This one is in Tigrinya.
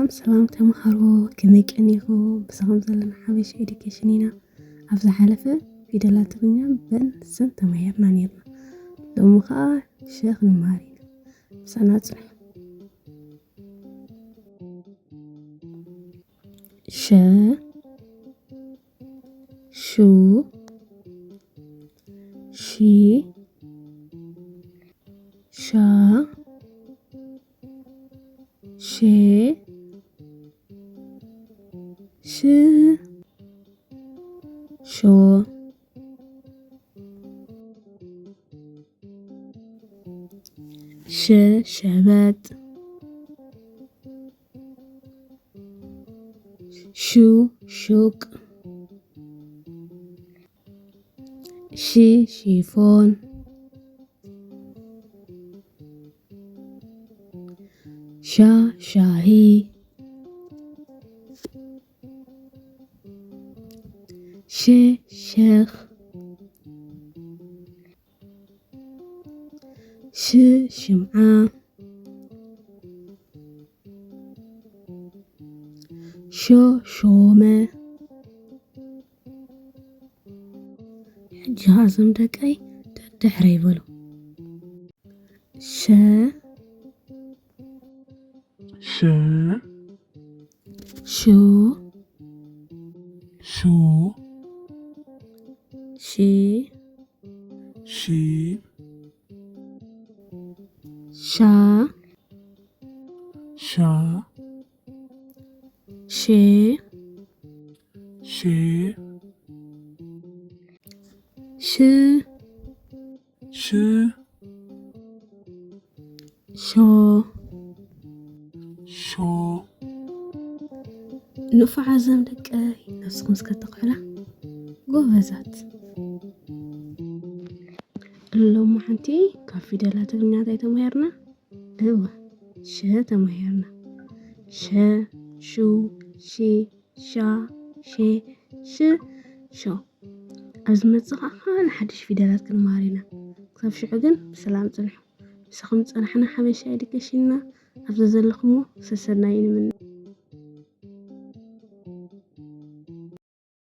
ሰላም ተምሃሮ፣ ከመይ ቀኒኹም? ምሳኹም ዘለና ሓበሻ ኤዱኬሽን ኢና። ኣብ ዝሓለፈ ፊደላት ትግርኛ ብን ስን ተማሂርና ነይርና። ሎሚ ኸዓ ሸ ክንመሃር ኢና። ምሳና ጽንሑ። ሸ፣ ሹ፣ ሺ፣ ሻ፣ ሼ፣ ሽ፣ ሾ። ሸ፣ ሸበጥ። ሹ፣ ሹቅ። ሺ፣ ሺፎን። ሻ፣ ሻሂ። ሽ፣ ሸኽ። ሽ፣ ሽምዓ። ሾ፣ ሾመ። ሕጂ ኸዓ እዞም ደቀይ ደድሕረይ በሉ። ሸ፣ ሸ፣ ሹ፣ ሹ፣ ሺ፣ ሺ፣ ሻ፣ ሻ፣ ሼ፣ ሼ፣ ሽ፣ ሽ፣ ሾ። ሾ። ንፉዓት እዞም ደቀይ፣ ነብስኹም እስከ ተኽእላ። ጎበዛት። ሎሚ ሓንቲ ካብ ፊደላት ትግርኛ እንታይ ተማሂርና? እወ፣ ሸ ተማሂርና። ሸ፣ ሹ፣ ሺ፣ ሻ፣ ሼ፣ ሽ፣ ሾ። ኣብ ዝመጽእ ኸዓ ካልእ ሓድሽ ፊደላት ክንመሃር ኢና። ክሳብ ሽዑ ግን ብሰላም ጽንሑ። ምሳኹም ዝጸናሕና ሓበሻ ኤዱኬሽን ኢና። ኣብ ዘዘለኹሞ ሰሰናዩ ንምነ።